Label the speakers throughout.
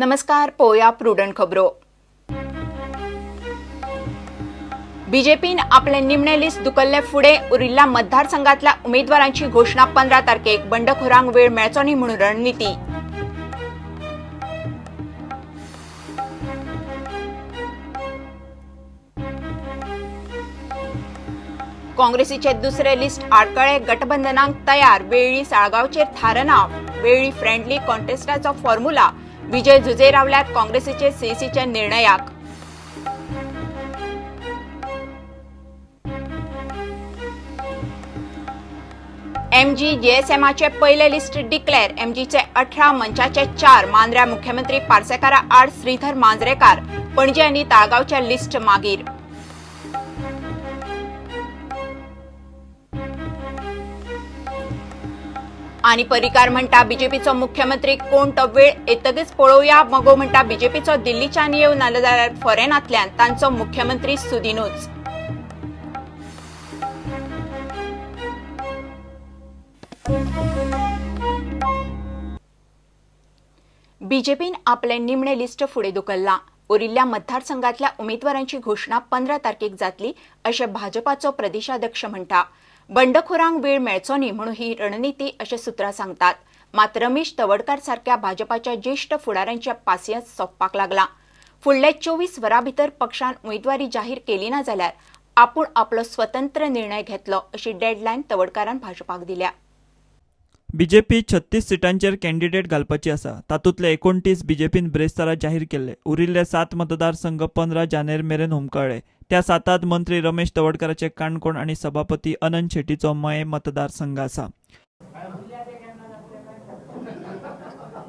Speaker 1: नमस्कार, पळोवया प्रुडंट खबरो. बीजेपीन आपले निमणे लिस्ट दुकल्ले फुडें उरिल्ल्या मतदारसंघातल्या उमेदवारांची घोशणा 15 तारखेक. बंडखोरांक वेळ मेळचो न्ही म्हणून रणनिती. काँग्रेसीचे दुसरे लिस्ट आडकळे, गठबंधनाक तयार. वेळी साळगांवचेर थारना वेळी फ्रेंडली कॉन्टेस्टाचो फॉर्म्युला. विजय जुझे रावल्यात काँग्रेसीचे सीईसीच्या निर्णयाक. एमजी जीएसएमाचे पयले लिस्ट डिक्लेअर. एमजीचे 18, मंचाचे 4. मांद्र्या मुख्यमंत्री पार्सेकारा आड श्रीधर मांजरेकार. पणजे आनी ताळगांवचे लिस्ट मागीर. आनी पर्रीकार म्हणटा बीजेपीचो मुख्यमंत्री कोण तो वेळ येतकीच पळोवया. मगो म्हणटा बीजेपीचो दिल्लीच्यान येव नाजाल्यार फॉरेनांतल्यान तांचो मुख्यमंत्री सुदिनूच. बीजेपीन आपले निमणे लिस्ट फुडें धुकल्लां. उरिल्ल्या मतदारसंघातल्या उमेदवारांची घोशणा 15 तारखेक जातली अशें भाजपाचो प्रदेशाध्यक्ष म्हणटा. बंडखोरांक वेळ मेळचो न्ही म्हणून ही रणनिती अशें सुत्रां सांगतात. मात रमेश तवडकार सारक्या भाजपाच्या ज्येश्ठ फुडाऱ्यांच्या पासियेंस सोंपपाक लागला. फुडल्या 24 वरां भितर पक्षान उमेदवारी जाहीर केली ना जाल्यार आपूण आपलो स्वतंत्र निर्णय घेतलो अशी डेडलायन तवडकारान भाजपाक दिल्या.
Speaker 2: बीजेपी 36 सिटांचेर कॅन्डिडेट घालपाची आसा. तातूंतले 29 बीजेपीन ब्रेस्तारा जाहीर केल्ले. उरिल्ले 7 मतदारसंघ 15 जानेर मेरेन हुमकळ्ळे. त्या 7 मंत्री रमेश तवडकाराचे काणकोण आनी सभापती अनंत शेट्टीचो मये मतदारसंघ आसा.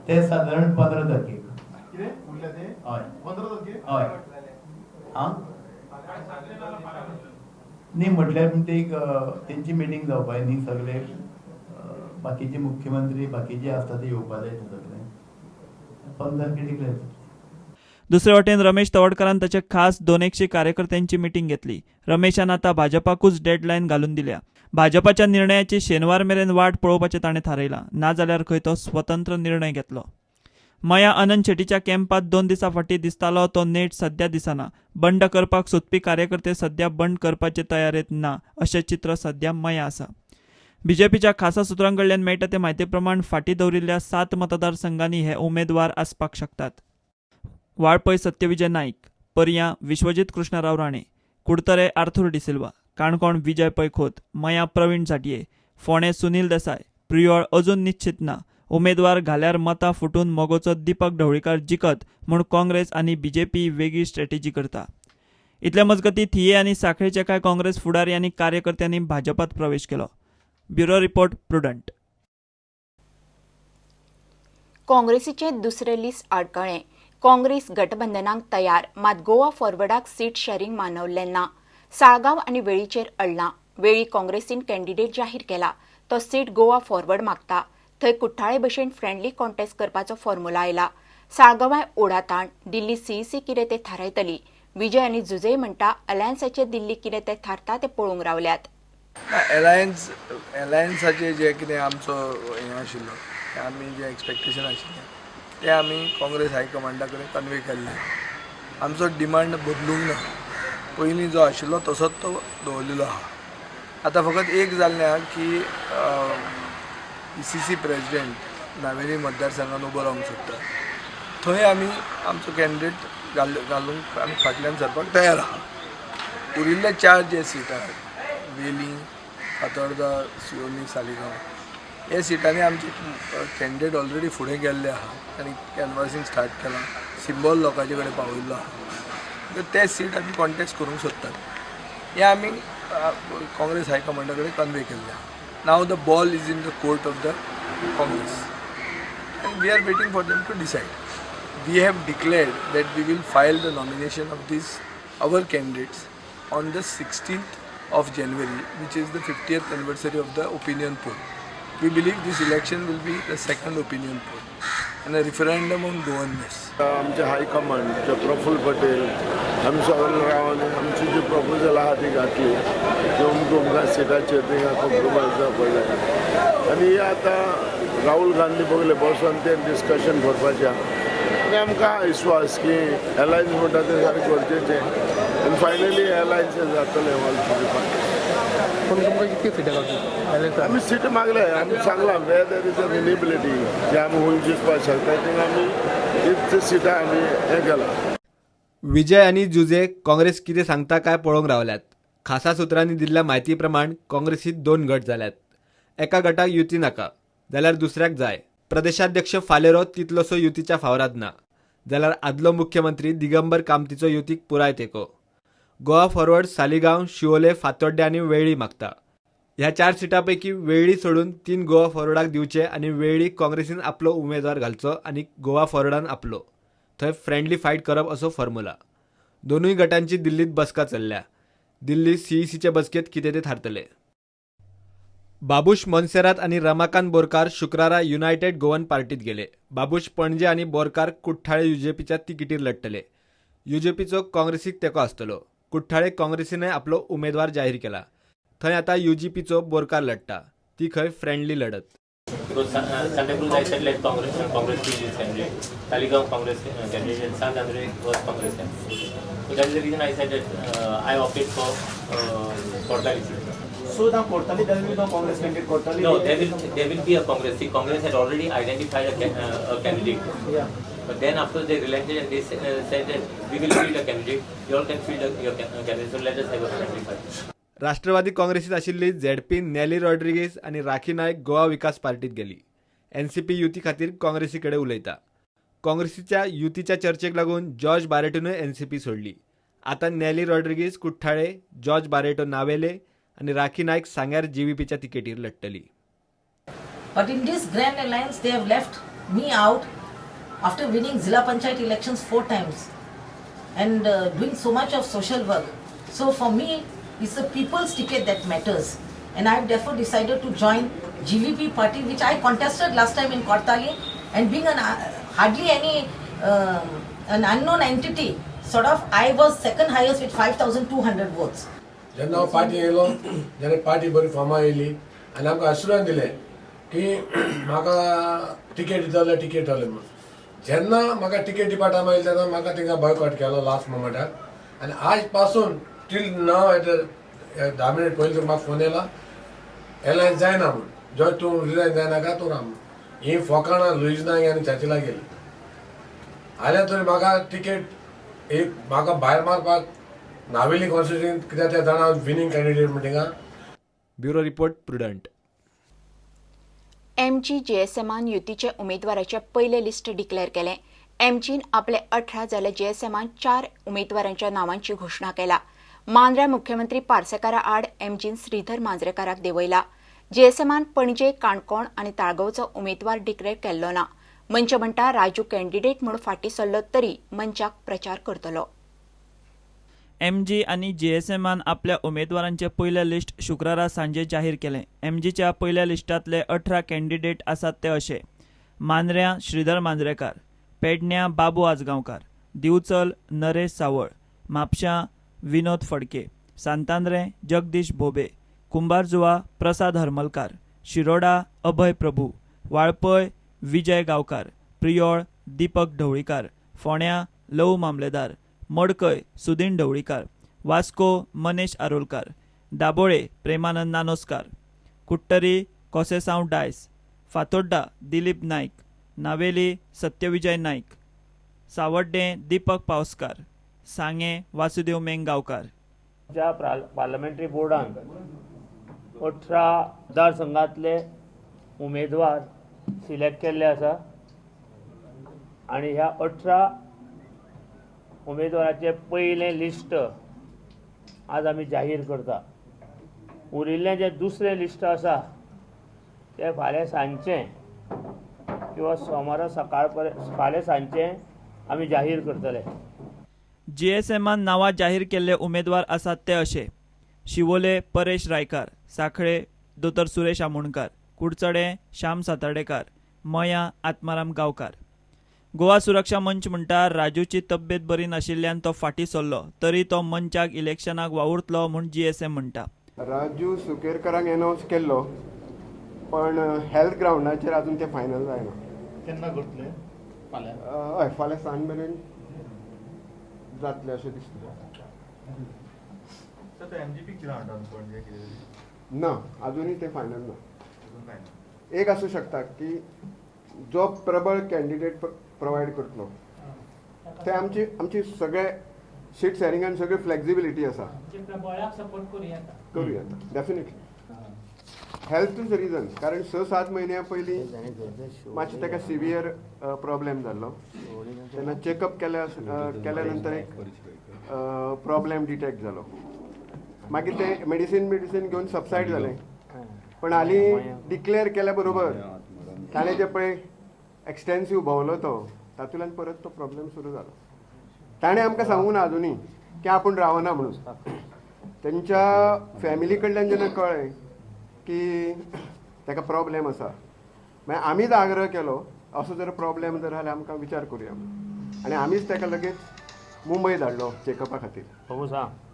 Speaker 3: ते सादारण 15 तारखेक. हय न्ही म्हटल्यार ते एक तेंची मिटींग जावपा न्ही, सगळे बाकीचे मुख्यमंत्री बाकीचे आसता ते येवपा जाय सगळे 15 तारखेक डिक्लेअर.
Speaker 2: दुसरे वटेन रमेश तवडकारान ताचे खास 200 कार्यकर्त्यांची मिटींग घेतली. रमेशान आतां भाजपाकूच डेडलायन घालून दिल्या. भाजपाच्या निर्णयाची शेनवार मेरेन वाट पळोवपाचें ताणें थारायलां. नाजाल्यार खंय तो स्वतंत्र निर्णय घेतलो. मया अनंत शेट्टीच्या कॅम्पात 2 दिसां फाटीं दिसतालो तो नेट सद्या दिसना. बंड करपाक सोदपी कार्यकर्ते सद्या बंड करपाचे तयारेंत ना अशें चित्र सद्या मया आसा. बीजेपीच्या खासा सुत्रां कडल्यान मेळटा ते म्हायती प्रमाण फाटीं दवरिल्ल्या 7 मतदारसंघांनी हे उमेदवार आसपाक शकतात. वाळपय सत्यविजय नाईक, पर्यां विश्वजीत कृष्णराव राणे, कुडतरे आर्थूर डिसिल्वा, काणकोण विजय पै खोत, मया प्रवीण झाटये, फोंडें सुनील देसाय, प्रियोळ अजून निश्चित ना. उमेदवार घाल्यार मतां फुटून मगोचो दीपक ढवळीकार जिखत म्हूण काँग्रेस आनी बीजेपी वेगळी स्ट्रॅटेजी करता. इतल्या मजगतीं थिये आनी साखळेचे कांय काँग्रेस फुडारी आनी कार्यकर्त्यांनी भाजपात प्रवेश केलो. Bureau report, Prudent.
Speaker 1: काँग्रेसीचे दुसरे लिस्ट आडकळें. काँग्रेस गठबंधनाक तयार, मात गोवा फॉरवर्डाक सीट शेअरिंग मानवल्लें ना. साळगांव आनी वेळीचेर अडलां. वेळी काँग्रेसीन कॅन्डिडेट जाहीर केला, तो सीट गोवा फॉरवर्ड मागता. थंय कुठ्ठाळे भशेन फ्रेंडली कॉन्टेस्ट करपाचो फॉर्म्युला आयला. साळगांवाय ओढाताण. दिल्ली सीईसी कितें ते थारायतली. विजय आनी जुझे म्हणटा अलायन्साचे दिल्ली कितें ते थारता ते पळोवंक रावल्यात.
Speaker 4: अलायन्साचे जे कितें आमचो हें आशिल्लो, आमी जे एक्सपेक्टेशन आशिल्लें ते आमी काँग्रेस हायकमांडा कडेन कन्वे केल्ले. आमचो डिमांड बदलूंक ना, पयलीं जो आशिल्लो तसोच तो दवरलेलो आहा. आतां फकत एक जाल्लें आहा की ईसीसी प्रेजिडेंट नावेली मतदारसंघान उबो रावंक सोदता, थंय आमी आमचो कॅन्डिडेट घालूंक आमी फाटल्यान सरपाक तयार आहा. उरिल्ले 4 जे सीट आहात, वेली, फातोर्दा, सियोली, सालिगांव, हे सिटांनी आमचे कॅन्डिडेट ऑलरेडी फुडें गेल्ले आहा आनी कॅनवासिंग स्टार्ट केलां, सिंबॉल लोकांचे कडेन पावयल्लो आहा. ते सीट आमी कॉन्टेस्ट करूंक सोदतात. हें आमी काँग्रेस हायकमांडा कडेन कन्वे केल्लें आहा. Now the ball is in the court of the Congress and we are waiting for them to decide. We have declared that we will file the nomination of these our candidates on the 16th of January, which is the 50th anniversary of the opinion poll. We believe this election will be the second opinion poll and a referendum on Goanness.
Speaker 5: आमचे high command जे प्रफुल्ल पटेल आमी सगळे रावन आमची जी proposal आहा ती घातली की अमकां अमकां सिटाचेर थिंगा कॉम्प्रोमायज जावपाक जाय. आनी आतां राहुल गांधी बगले बसून ते डिस्कशन करपाचें आहा. आनी आमकां विश्वास की एलायन्स म्हणटा तें सारकें गरजेचें आनी फायनली एलायन्स जातलें ऑल थ्री पार्टीज.
Speaker 6: पूण तुमकां कितली सिटां गावतली?
Speaker 5: आमी सीट मागले, आमी सांगलां where there is a winnability जे आमी हुंय जिखपाक शकता थिंगा आमी तीच सिटां आमी हें केलां.
Speaker 7: विजय आनी जुजे काँग्रेस कितें सांगता काय पळोवंक रावल्यात. खासा सुत्रांनी दिल्ल्या म्हायती प्रमाण काँग्रेसीत 2 गट जाल्यात. एका गटाक युती नाका जाल्यार दुसऱ्याक जाय. प्रदेशाध्यक्ष फालेरो तितलोसो युतीच्या फावराद ना जाल्यार आदलो मुख्यमंत्री दिगंबर कामतीचो युतीक पुराय तेंको. गोवा फॉरवर्ड सालिगांव, शिवोले, फातोड्डें आनी वेळ्ळी मागता. ह्या 4 सिटां पैकी वेळ्ळी सोडून 3 गोवा फॉरवर्डाक दिवचे आनी वेळ्ळी काँग्रेसीन आपलो उमेदवार घालचो आनी गोवा फॉरवर्डान आपलो. थंय फ्रेंडली फायट करप असो फॉर्म्युला. दोनूय गटांची दिल्लीत बसका चल्ल्या. दिल्ली सीईसीचे बसकेत कितें तें थारतलें. बाबूश मोन्सेरात आनी रमाकांत बोरकार शुक्रारा युनायटेड गोवन पार्टीत गेले. बाबूश पणजे आनी बोरकार कुठ्ठाळे युजेपीच्या तिकिटीर लढटले. युजेपीचो काँग्रेसीक तेंको आसतलो. कुठ्ठाळे काँग्रेसीनय आपलो उमेदवार जाहीर केला. थंय आतां युजीपीचो बोरकार लढटा. ती खंय फ्रेंडली लढत.
Speaker 8: Santa Cruz, I said like Congress candidate, Taligaon Congress candidate, and Sant Andre was Congress candidate. So that is the reason I said that I opted for Cortalim seat.
Speaker 9: So now Cortalim, there will be no Congress candidate. Cortalim.
Speaker 8: No, there will be a Congress. See, Congress had already identified a candidate.
Speaker 9: Yeah.
Speaker 8: But then after they relented and they said that we will field a candidate. You all can field your candidate. So let us have a friendly fight.
Speaker 7: Rashtrawadi काँग्रेसीत आशिल्ली ZP नॅली Rodrigues आनी राखी नायक गोवा विकास पार्टीत गेली. NCP युती खातीर काँग्रेसी कडेन उलयता. काँग्रेसीच्या युतीच्या चर्चेक लागून जॉर्ज बारेटोनूय एनसीपी सोडली. आतां नॅली रॉड्रिगीज कुठ्ठाळे, जॉर्ज बारेटो नावेले आनी राखी नायक सांग्यार जीव्हीपीच्या तिकेटीर लढटली.
Speaker 10: But in this grand alliance they have left me out after winning Zilla Panchayat elections 4 times and doing so much of social work. So for me, it's the people's ticket that matters, and I have therefore decided to join GVP party, which I contested last time in Cortalim, and being an hardly any an unknown entity, sort of, I was second highest with 5,200 votes.
Speaker 11: जेन्ना हांव party येयलो जेन्ना party बरी फॉर्मां येयली आनी आमकां assurance दिलें की म्हाका टिकेट दितले टिकेट दितले म्हणून. जेन्ना म्हाका टिकेट दिवपा टायमार येयले तेन्ना म्हाका थिंगा बॉयकॉट केलो लास्ट मोमेंटाक आनी आज पासून टील नाव एट 10 मिनट पयलीं तर म्हाका फोन येयला एलायन्स जायना म्हूण, जर तूं रिजायन जायनाका तूं राव म्हूण. ही फोकाणां लुईज नायक आनी चाचिला गेली आल्या तरी म्हाका टिकेट एक म्हाका भायर मारपाक नावेली कॉन्स्टिट्युएन्सी कित्याक त्या जाणा विनींग कॅन्डिडेट म्हण थिंगा.
Speaker 7: Bureau report, Prudent.
Speaker 1: MG जेएसएमान युतीचे उमेदवाराचे पयले लिस्ट डिक्लेअर केलें. एमजीन आपले 18 जाल्यार जेएसएमान 4 उमेदवारांच्या नावांची घोशणा केला. मांद्र्या मुख्यमंत्री पार्सेकारा आड एमजीन श्रीधर मांजरेकाराक देंवयला. जेएसएमान पणजे, काणकोण आनी ताळगांवचो उमेदवार डिक्लेअर केल्लो ना. मंच म्हणटा राजू कॅन्डिडेट म्हूण फाटीं सरलो तरी मंचाक प्रचार करतलो.
Speaker 2: एमजी आनी जेएसएमान आपल्या उमेदवारांचे पयलें लिस्ट शुक्रारा सांजे जाहीर केलें. एमजीच्या पयल्या लिस्टांतले 18 कॅन्डिडेट आसात ते अशे: मांद्र्यां श्रीधर मांजरेकार, पेडण्यां बाबू आजगांवकार, दिवचल नरेश सावळ, म्हापशां विनोद फडके, सांतांद्रे जगदीश भोबे, कुंभारजुआ प्रसाद हरमलकार, शिरोडा अभय प्रभू, वाळपय विजय गांवकार, प्रियोळ दीपक ढवळीकार, फोंड्यां लवू मामलेदार, मडकय सुदीन ढवळीकार, वास्को मनेश आरोलकार, दाबोळे प्रेमानंद नानोस्कार, कुट्टरी कोसेसांव डायस, फातोड्डा दिलीप नायक, नावेली सत्यविजय नायक, सावड्डें दीपक पावसकार, सांगें वासुदेव मेंग गांवकार.
Speaker 12: ज्या पार्लमेंटरी बोर्डान 18 मतदारसंघातले उमेदवार सिलेक्ट केल्ले आसा आनी ह्या 18 उमेदवाराचे पयलें लिस्ट आज आमी जाहीर करता. उरिल्लें जें दुसरें लिस्ट आसा तें फाल्यां सांजचें किंवा सोमारा सकाळ पर्यंत फाल्यां सांजचें आमी जाहीर करतले.
Speaker 2: जीएसएमान नांवां जाहीर केल्ले उमेदवार आसात ते अशे: शिवोले परेश रायकार, सांखळे दोतोर सुरेश आमोणकार, कुडचडें श्याम सातार्डेकार, मयां आत्माराम गांवकार. गोवा सुरक्षा मंच म्हणटा राजूची तब्येत बरी नाशिल्ल्यान तो फाटीं सरलो तरी तो मंचाक इलेक्शनाक वावुरतलो म्हूण जीएसएम म्हणटा.
Speaker 13: राजू सुकेरकरांक एनावन्स केल्लो पण हेल्थ ग्रावंडाचेर अजून ते फायनल जायना.
Speaker 3: केन्ना करतले?
Speaker 13: हय, फाल्यां सांज मेरेन जातलें अशें दिसता. ना, अजुनूय तें फायनल ना. एक आसूं शकता की जो प्रबळ कॅन्डिडेट प्रोवायड करतलो ते आमची आमची सगळे सीट शेरिंगान सगळी फ्लेक्सिबिलिटी आसा, करूं येता डेफिनेटली. हेल्थ is reason, कारण 6-7 म्हयन्या पयलीं मातशें ताका सिवियर प्रॉब्लेम जाल्लो, तेन्ना चॅकअप केल्या नंतर एक प्रॉब्लेम डिटेक्ट जालो. मागीर तें मेडिसीन घेवन सबसायड जालें. पण हालीं डिक्लेअर केल्या बरोबर ताणें जें पळय एक्सटेन्सीव भोंवलो तो, तातूंतल्यान परत तो प्रॉब्लेम सुरू जालो. ताणें आमकां सांगूं ना अजुनूय की आपूण रावना म्हणून. तेंच्या फॅमिली कडल्यान जेन्ना कळ्ळें की ताका प्रॉब्लेम आसा, मागीर आमीच आग्रह केलो असो जर प्रॉब्लेम जर जाल्यार आमकां विचार करुया, आनी आमीच ताका लगेच मुंबय धाडलो चॅकअपा खातीर.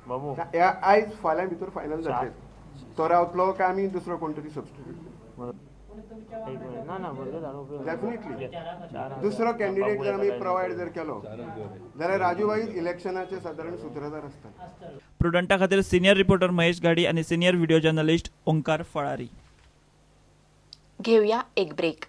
Speaker 12: बाबू
Speaker 13: आयज फाल्यां भितर फायनल जातलें, तो रावतलो काय आमी दुसरो कोण तरी सबस्टिट्यूट. डेफिनेटली दुसरो कॅन्डिडेट जर आमी प्रोवायड जर केलो जाल्यार राजूभाई इलेक्शनाचे सादारण सुत्रधार आसतात.
Speaker 2: प्रुडंटा खातीर सिनियर रिपोर्टर महेश घाडी आनी senior video journalist Omkar Falari.
Speaker 1: घेवया एक ब्रेक.